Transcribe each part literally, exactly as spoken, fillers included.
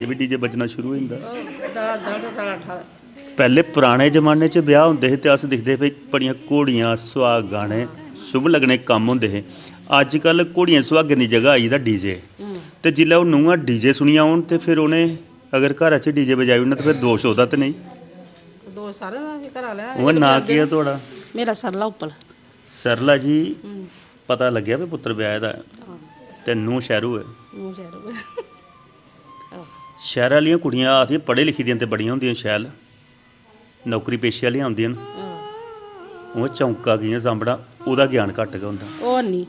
एह् बी डीजे बज्जना शुरू होई जंदा। पैह्ले पराने जमाने च ब्याह होंदे हे ते अस दिखदे हे भई बड़ियां घोड़ियां, सुहाग गाने, शुभ लगने कम्म होंदे हे। अज्जकल घोड़ियें सुहागें दी जगह आई दा डीजे। ते जिसलै ओह् नूंहां डीजे सुनियै औन ते फिर उ'नें अगर घरा च डीजे बजाई ओड़ना ते फिर दोश ओह्दा ते नेईं? दोश सारें दा, घरा आह्लें दा। उ'आं नांऽ केह् ऐ थुआढ़ा? मेरा सरला उप्पल। सरला जी, पता लग्गेआ भी पुत्तर ब्याहे दा ऐ ते नूंह् शैह्रू ऐ। नूंह् शैह्रू ऐ। शैह्रा आह्लियां कुड़ियां आखदियां पढ़ी लिखी दियां ते बड़ियां होंदियां शैल, नौकरी पेशे आह्लियां होंदियां न। उ'आं चौंका कि'यां सांभना, ओह्दा ज्ञान घट्ट गै होंदा। ओह् निं,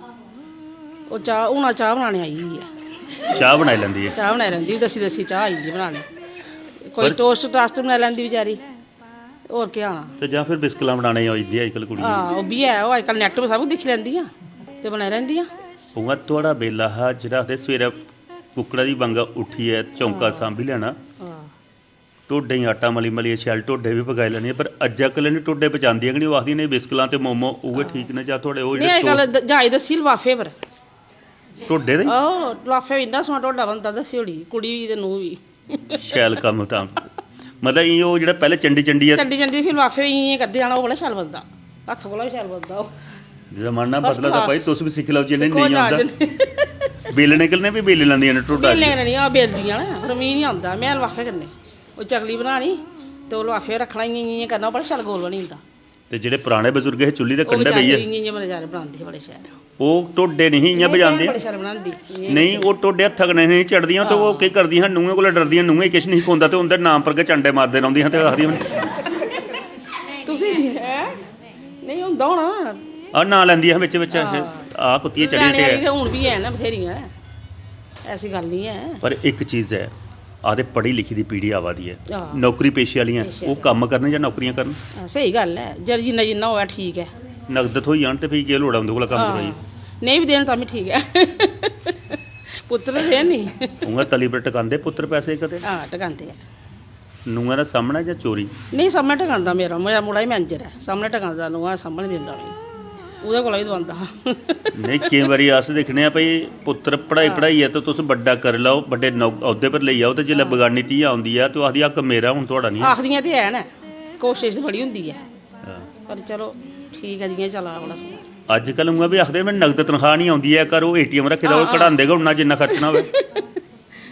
ओह् चाह्, हून चाह् बनाने आई दी ऐ। चाह् बनाई लैंदी ऐ। चाह् बनाई लैंदी, दस्सी दस्सी चाह् आई जंदी बनाने। कोई पर टोस्ट टास्ट बनाई लैंदी बेचारी, होर केह् आना। ते जां फिर बिस्कलां बनाने आई जंदी अज्जकल कुड़ियें गी। हां, ओह् बी ऐ, ओह् अज्जकल नैट पर सब दिक्खी लैंदियां ते बनाई लैंदियां। उ'आं थुआढ़ा बेल्ला हा जेह्ड़ा आखदे सवेरै कुक्कड़ा दी वांगा उट्ठियै चौंका सांभी लैना। हां। ढोडें गी आटा मली मलियै शैल ढोडे बी पकाई लैने, पर अज्जकल इ'नें ढोडे पचांदियां गै निं। ओह् आखदियां, "नेईं, बिस्कलां ते मोमो उ'ऐ ठीक न, जां थुआढ़े ओह् नेईं, जेह्ड़े अज्जकल टोस्ट।" द-, जाच दस्सी लफाफे पर। ढोडे दे? ओह् लफाफे इन्ना सोह्ना ढोडा बनदा, दस्सी ओड़ी कुड़ी बी ते नूंह् बी। शैल कम्म तां। मतलब, इ'यां ओह् जेह्ड़ा पैह्लें चंडी चंडियै चंडी चंडी फिर लफाफे इ'यां करदे जाना, ओह् बड़ा शैल बनदा, हत्थ कोला बी शैल बनदा ओह्। जमाना first बदला दा class। भाई, तुस बी सिक्खी लैओ, जि'नें सिक्खो नेईं जाच औंदा। बेलने कन्नै बी बेली लैंदियां न ढोडा। बेलने कन्नै निं, आह, बेलदियां न, पर मिगी निं औंदा, में लफाफे कन्नै। ओह् चकली बनानी ते ओह् लफाफे रक्खना, इ'यां, इ'यां, इ'यां करना, ओह् बड़ा शैल गोल बनी जंदा। ते जेह्ड़े पराने बजुर्ग हे, चु'ल्ली दे ओह् कंढै बेचारे बेहियै इ'यां, इ'यां बेचारे बनांदे हे, बड़े शैल। ओह् ढोडे नेईं हे इ'यां मेरी भैन बजांदे। बड़े शैल बनांदी, इ'यां नहीं, ओह् ढोडे हत्था कन्नै नेईं चढ़दियां, ते ओह् हां। केह् करदियां हियां, नूहें कोला डरदियां, नूहें किश नेईं पौंदा, ते उं'दे नाम पर गै चंडे मारदे रौंह्दियां, ते आखदियां, तुसें बी, हैं? नेईं होंदा होना। आह्, नांऽ लैंदियां हियां बिच्च बिच्च, हां। "आह्, कुत्तिये चढ़ी लैने ते आह्ली ऐ।" ते हून बी है ना बथेरियां, ऐसी गल्ल निं ऐ। पर इक चीज ऐ, आखदे पढ़ी लिखी दी पीढ़ी आवा दी ऐ, हां। नौकरी पेशे आह्लियां, पेशे ओह् आह्लियां। कम्म करन जां नौकरियां करन? हां, स्हेई गल्ल ऐ, जेह्ड़ा जिन्ना, जिन्ना होऐ ठीक ऐ। नगद थ्होई जान ते फ्ही केह् लोड़ ऐ उं'दे कोला कम्म हां। कराइयै? नेईं बी देन तां बी ठीक ऐ। पुत्तर ते देन निं। उ'आं तली पर टकांदे पुत्तर पैसे कदें? हां, टकांदे ऐ। नूंहां दा सामना जां चोरी? नेईं, सामनै टकांदा मेरा, मेरा मुड़ा ही मैनेजर ऐ, सामनै टकांदा, नूंहां सामनै दिंदा मिगी, ओह्दे कोला बी दोआंदा हा। नेईं, केईं बारी अस दिक्खने आं भई पुत्तर पढ़ाई हां। पढ़ाइयै ते तुस बड्डा करी लैओ, बड्डे नौ-, औह्दे पर लेई जाओ, ते जिसलै हां। बगानी धी औंदी ऐ ते ओह् आखदी, "हक्क मेरा, हून थुआढ़ा निं ऐ।" आखदियां ते हैन, कोशश ते बड़ी होंदी ऐ, हां। पर चलो ठीक ऐ, जि'यां चला दा बड़ा सोह्ना। अज्जकल उ'आं बी आखदे, "में नगद तनखाह् निं औंदी ऐ, घर ओह् ए टी एम रक्खे दा, ओह् हां। कढांदे गै उन्ना जिन्ना खर्चना होऐ।"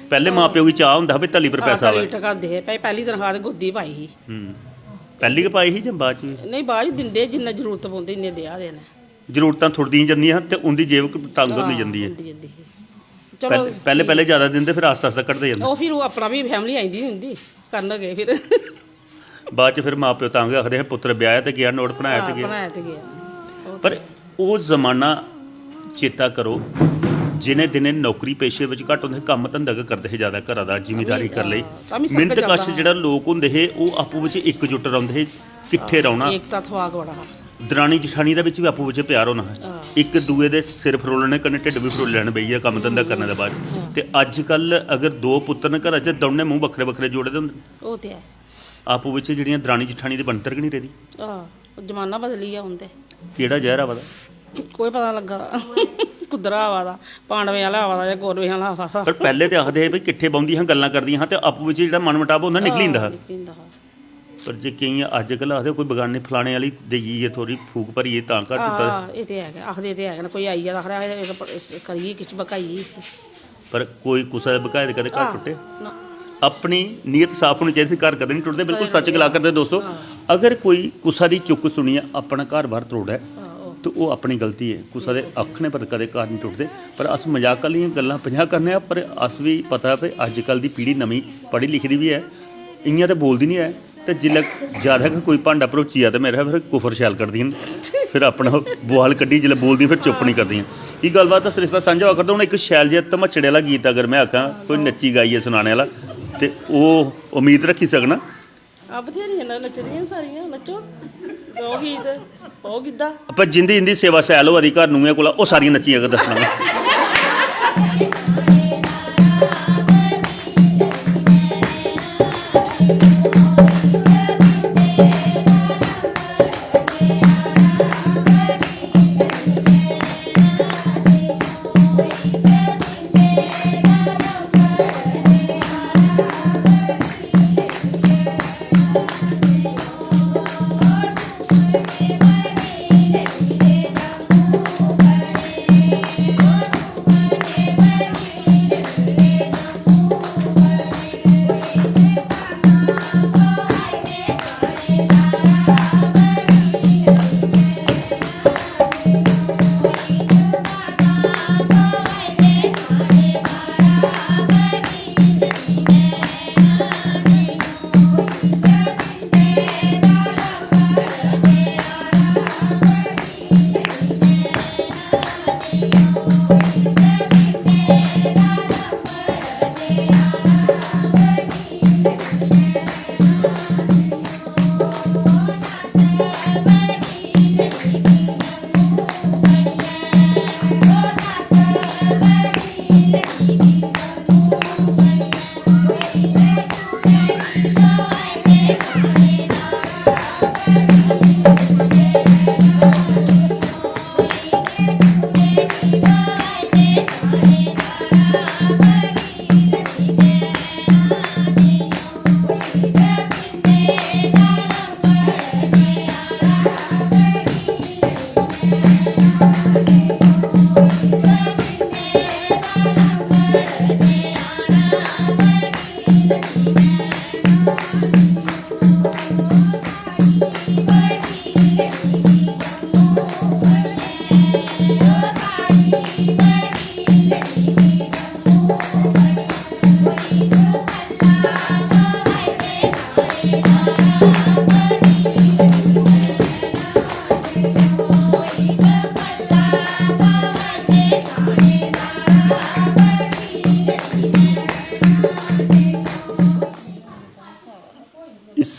पैह्लें हां। मां प्यो गी चाऽ होंदा हा भई तली पर हां, पैसा तली आवै। टकांदे हे, भाई पैह्ली तनखाह् ते गोदी पाई ही। हम्म। पैह्ली गै पाई ही जां बाद च बी? नेईं, बाद च दिंदे, जिन्ना जरूरत पौंदी इन्ने देआ दे न। जरूरतां थुड़दियां जंदियां हियां ते उं'दी जेब तंग होंदी हां, जंदी ऐ। होंदी जंदी ही। चलो पैह्ले, पैह्ले, ठीक। पैह्ले जैदा दिंदे, फिर आस्ता आस्ता घटदे जंदे। ओह् फिर ओह् अपना बी फैमिली आई जंदी ही उं'दी, करन गै फिर। बाद च फिर मां प्यो तां गै आखदे हे, "पुत्तर ब्याहेआ ते गेआ, नोट बनाया ते हां, गेआ।" बनाया ते गेआ। ओह् पर ते ओह् जमाना चेता करो, जिनें दिनें नौकरी पेशे बिच घट्ट होंदे हे, कम्म धंधा गै करदे हे ज्यादा घरा दा, जिमीदारी तां बी, करी लेई। हां, तां बी सब मिंट चलदा कश हा। जेह्ड़ा लोक होंदे हे, ओह् आपूं बिच इकजुट रौंह्दे हे, किट्ठे हां, रौह्ना। एकता थवाक बड़ा हा। दरानी जठानी दे बिच बी आपूं बिच प्यार होना हा। हां। इक दूए दे सिर फरोलने कन्नै ढिड्ड बी फरोली लैना बेहियै कम्म धंधा करने दे बाद। हां। ते अज्जकल अगर दो पुत्तर न घरा च, दौनें मूंह बक्खरे बक्खरे जोड़े दे होंदे न। ओह् ते ऐ। आपूं बिच जेह्ड़ियां दरानी जठानी दी बनतर गै निं रेह्दी। हां, जमाना बदली गेआ हून ते। केह्ड़ा जैह्र आवा दा? कोई पता निं लग्गा दा। कुद्धरा आवा दा, पांडवें आह्ला आवा दा जां कौरवें आह्ला आवा दा। पर पैह्लें ते आखदे हे भई किट्ठे बौंह्दियां हियां, गल्लां करदियां हियां ते आपूं बिच्चें जेह्ड़ा मन मटाव होंदा निकली जंदा हा। हां, निकली जंदा हा। पर जे केईं अज्जकल आखदे कोई बगाने फलाने आह्ली देई गेई ऐ थोह्ड़ी फूक भरियै तां घर टुट्टा दा। हां, एह् ते है गै, आखदे ते है गै न, कोई आई गेआ ते आखदा, "एह् प-, इस करियै किश बकाई गेई इसी।" पर कोई कुसै दे बकाए दे कदें घर हां, टुट्टे? ना। अपनी नीयत साफ होनी चाहिदी, घर कदें निं टुटदे। बिल्कुल कदें सच्च निं गला टुटदे। करदे दोस्तो। हां। अगर कोई कुसै दी चुक्क सुनियै अपना घर बाह्र त्रोड़ै, हां, ओह्। ते ओह् अपनी गलती ऐ, कुसै दे आखने पर कदें घर निं टुटदे। पर अस मजाक आह्लियां गल्लां पंजाह् करने आं, पर अस बी पता ऐ भई अज्जकल दी पीढ़ी नमीं पढ़ी लिखी दी बी ऐ, इ'यां ते बोलदी निं ऐ। ते जिसलै ज्यादा गै कोई भांडा भरोची जा ते मेरे फिर कुफर शैल कड्ढदियां न। फिर अपना बुआल कड्ढी जिसलै बोलदियां फिर चुप्प निं करदियां। एह् गल्लबात दा सरिस्ता सांझा होआ करदा। हून इक शैल जेहा धमच्चड़े आह्ला गीत अगर में आखां, कोई नच्ची गाइयै सनाने आह्ला, ते ओह् उम्मीद रक्खी सकना। हां, बथ्हेरियां न-, नच्चदियां सारियां, नच्चो, गाओ गीत, पाओ गिद्दा। पर जिंदी इंदी सेवा सैल होआ दी घर नूहें कोला, ओह् सारियां नच्चियै गै दस्सना।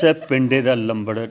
इस्सै पिंडे दा लंबड़